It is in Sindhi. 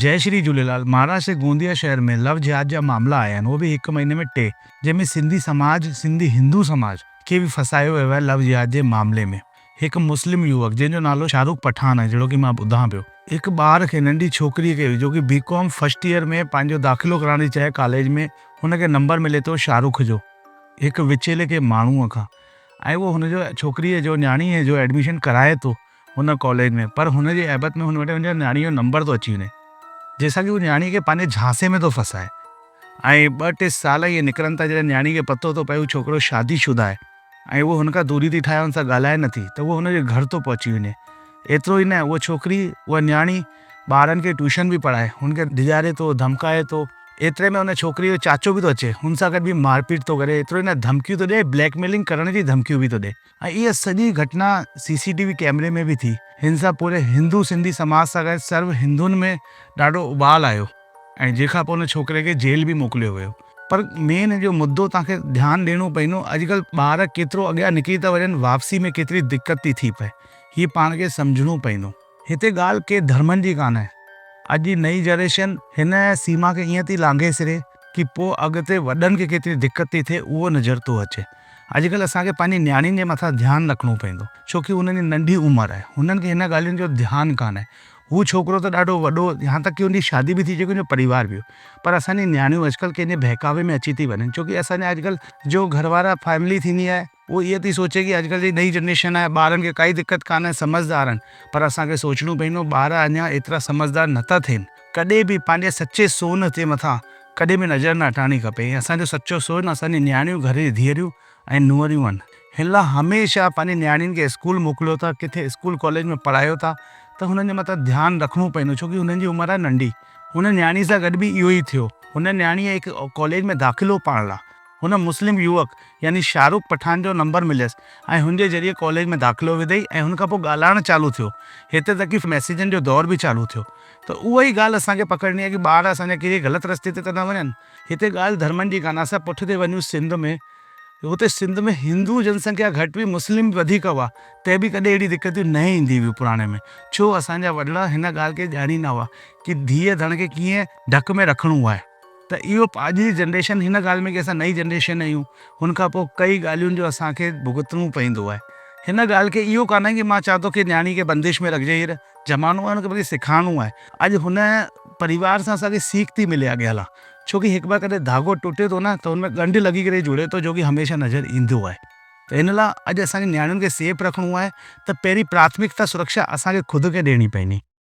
جئي شري جهوليلال مهاراشٽر جي گونديا شهر ۾ لو جهاد جا معاملا آيا آهن اهو به هڪ مهيني ۾ ٽي جنهن ۾ سنڌي سماج سنڌي هندو سماج کي به ڦسايو ويو آهي لو جهاد جي معاملي ۾ هڪ مسلم يووڪ جنهن جو نالو شاهرخ پٺاڻ آهي جهڙو ڪي مان ٻڌان پيو هڪ ٻار کي ننڍي ڇوڪري کي جو ڪي بي ڪام فرسٽ ايئر ۾ پنهنجو داخلو ڪرائڻ ٿي چاهي ڪاليج ۾ هن کي نمبر ملي ٿو شاهرخ جو هڪ وچيلي کي ماڻهو کان ۽ اهو هن جو ڇوڪري جو نياڻي جو ايڊميشن ڪرائي ٿو هن ڪاليج ۾ پر هن جي عيبت ۾ هن وٽ هن جي نياڻيء جو نمبر ٿو اچي وڃي جنهن سان ڪي هو نياڻيء کي پنهنجي جهانسي ۾ ٿو ڦاسائي ۽ ٻه ٽي سال ائين نڪرن ٿا جڏهن نياڻيء کي پتو ٿو پئي هو ڇوڪرو شادي شده آهي ۽ هوء هن کان دوري ٿي ٺاهي هن سان ڳالهائي نٿي ته هوء هن جي گهر ٿو پهچي وڃي ايترو ئي نه هوء ڇوڪري اها نياڻي ٻارن کي ٽيوشن به پڙهائي هن کي ڊيڄاري ٿو ڌمڪائي ٿو ايتري ۾ ان ڇوڪريء جو چاچو به ٿو اچي هن سان گڏ به مارپيٽ ٿو ڪري ايترو ئي نه ڌمڪيون ٿو ڏئي بليڪ ميلنگ ڪرڻ جي ڌمڪيون به ٿو ڏئي ۽ اها سڄي گهٽنا سي سي ٽي وي ڪيمري ۾ به ٿي. هن سان پوري هندو سنڌي سماج سان گڏ سرو هندن ۾ ڏاڍو اٻال آيو ۽ جنهن کان پوء ان ڇوڪري کي جيل به موڪليو ويو. پر مين جو مدو توهان کي ڌيان ڏيڻو پوندو اڄڪلهه ٻار ڪيترو اڳيان نڪري ٿا وڃن واپسي ۾ ڪيتري دقت ٿي ٿي پئي هي پاڻ کي سمجهڻو پوندو. هتي ڳالهه ڪنهن ڌرمن جي ڪانه آهي. اڄ جي نئين جنريشن هن سيما کي ائين ٿي لانگهي سري ڪي پوء اڳتي وڏن کي ڪيتري دقت ٿي ٿئي اهو نظر ٿو اچي. اڄڪلهه اسان کي پنهنجي نياڻين جي مٿان ڌيان رکڻو پوندو ڇو ڪي هنن جي ننڍي عمر آهي هنن کي هن ڳالهين جو ڌيان ڪانه آهي. هو ڇوڪرو ته ڏاڍو وڏو يهان تڪ ڪي هن جي شادي به ٿي چڪي هن جو پريوار به هو پر اسان جي نياڻيون اڄڪلهه ڪنهن جي بهڪاوي ۾ اچي ٿي وڃن ڇو ڪي اسان جا اڄڪلهه جو گهر وارا فيملي ٿيندي آهي هو اها ٿي سوچي ڪي اڄڪلهه جي نئين جنريشن آهي ٻارن کي ڪائي دقت ڪانهي سمجهدار آهن پر اسان کي سوچڻو پوندو ٻار اڃا ايترا سمجهدار نه ٿا ٿين ڪڏهن به پنهنجي سچي سون جي مٿان ڪڏهن به نظر نه هٽائڻي کپي ۽ اسان جو سچو سون اسان جي نياڻيون گهر جي ڌيئريون ۽ نونهريون آهن هن لاء هميشه پنهنجي نياڻين کي اسڪول موڪليو ٿا ڪٿي اسڪول ڪاليج ۾ پڙهايو ٿا ته هنن جي مٿان ڌيان رکڻو پوندو ڇو ڪي هنن جي عمر آهي ننڍي هن نياڻي سان گڏ به اهو ئي ٿيو هن نياڻيء هڪ ڪاليج ۾ داخلو پاڻ لاء هن مسلم يووڪ يعني شاهرخ پٺاڻ جو نمبر مليس ۽ هن جي ذريعي ڪاليج ۾ داخلو وڌئي ۽ هن کان پوء ڳالهائڻ چالو ٿيو. هيتري تڪ ڪي ميسيجن جو دور به چالو ٿيو. ته اها ئي ڳالهه اسان کي پڪڙڻي آهي ڪي ٻار اسان جا ڪهڙي غلط رستي تي ته نه وڃن. هتي ڳالهه ڌرمن جي ڪانه اسان پٺتي وڃون سنڌ ۾ هتي سنڌ ۾ هندو جنسنکيا گهٽ هئي مسلم وڌيڪ هئا تنهن به ڪڏهن اهڙي دقتيون نه ايندي هيون پراڻي ۾ ڇو اسان جا وڏڙا هن ڳالهه کي ڄاڻيندا هئا ڪي ڌيء ڌڻ کي ڪيئن ڍڪ ۾ رکڻو آهي. ته اهو اڄ جي جنريشن هن ڳالهه ۾ ڪي اسان نئين جنريشن آهيون هن کان پوء ڪئي ڳالهين جو اسان کي ڀڳتڻو پوندو آهي هن ڳالهه کي اهو ڪانهي ڪي مان چوان ٿو ڪي نياڻي کي بندش ۾ رکجي هينئر زمانو آهي هن کي بلڪه سيکارڻو آهي اڄ هن پريوار سان اسان کي سيک ٿي ملي اڳيان لاء ڇو ڪي هڪ بار ڪڏهن ڌاڳو ٽٽي ٿو نه ته هن ۾ ڳنڍ لڳي ڪري جڙي ٿو جو ڪي هميشه نظر ايندو آهي ته هن لاء اڄ اسان کي نياڻين کي سيف رکڻو آهي ته پهرين پراٿمڪتا سرڪشا اسان کي خود کي ڏيڻي پوندي.